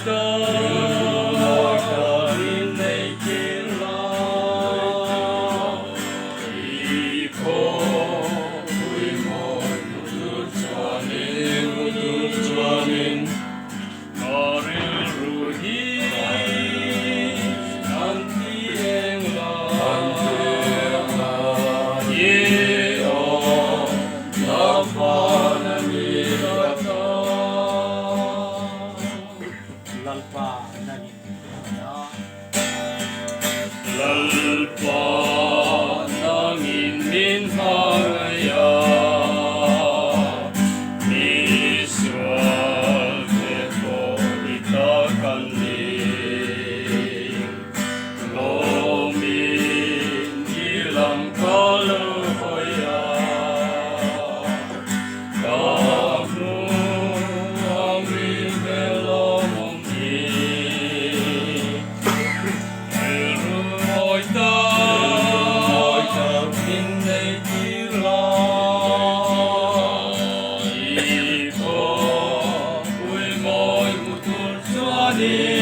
tak min nei tir la. I khawpui mawi hmu tur chuanin, hmu tur chuanin ka rilru hi an ti eng la. I aw nangman a ni ka ta. Lalpa nangin min hria. Lalpa nangin min hmangaih a, misual te pawh i ta kan ni. Lawmin i lam ka lo hawi a, ka hmu ang i hmel awm hi. Rilru mawi tak min nei tir la, i khawpui mawi hmu tur chuanin.